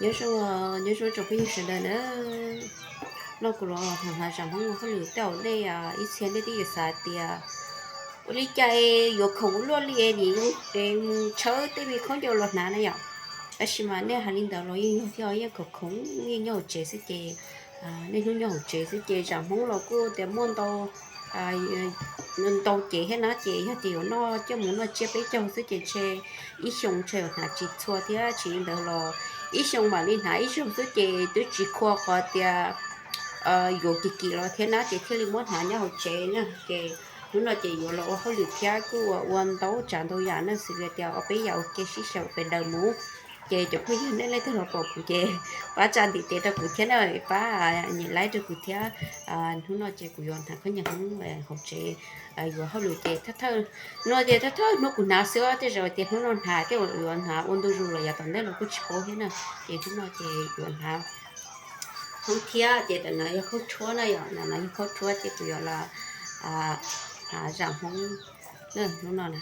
Nyob zoo, nyob zoo tsoom phooj ywg sawv daws na. No kuv los tham hnav zam Hmoob ua hauj lwm tej zaum nej ib txhia nej twb yuav xav tias ua li cas yuav khoom ua luaj li es nim es tshawb tej me khaub ncaws los hnav na yom. Tab sis mas nej hais li ntawd los yeej yog thiab, yeej khoom khoom yeej nyob hauv tsev xwb ces, niaj hnub nyob hauv tsev xwb ces zam Hmoob los kuj tias muaj ntau ntau cev thiab na, ces yog tias yuav noj coj mus noj tsiab peb caug xwb ces ntshe ib xyoo ntshe yuav hnav tsis txhua thiab. Tsis li ntawd los ib xyoo mam li hnav ib zaug xwb ces twb tsis khuam qhov tias yuav kim kim los thiab na, ces thiaj li muab hnav nyob hauv tsev na. Ces hnub no ces yuav los ua hauj lwm thiab kuj ua ntau tsav ntau yam na, xws li tias ua peb yam ua ke sib xyaw pes daws mus. Ces cov phooj ywg nej leej twg los pom kuv ces pab tsa ntiv tes rau kuv thiab na, pab nyem like rau kuv thiab. Hnub no ces kuv yuav hnav khaub ncaws Hmoob hauv tsev yuav hauj lwm ces thawj thawj, no ces thawj thawj hnub kuv hnav xwb, tej zaum tias hnub no hnav tej zaum yuav hnav ua ntu zus los yav tom ntej los kuj tsis paub thiab na. Ces hnub no ces yuav hnav Hmoob thiab ces tam no yog khaub tshuab na yom, tam no yog khaub tshuab ces kuv yuav los hnav zam Hmoob hnub no na.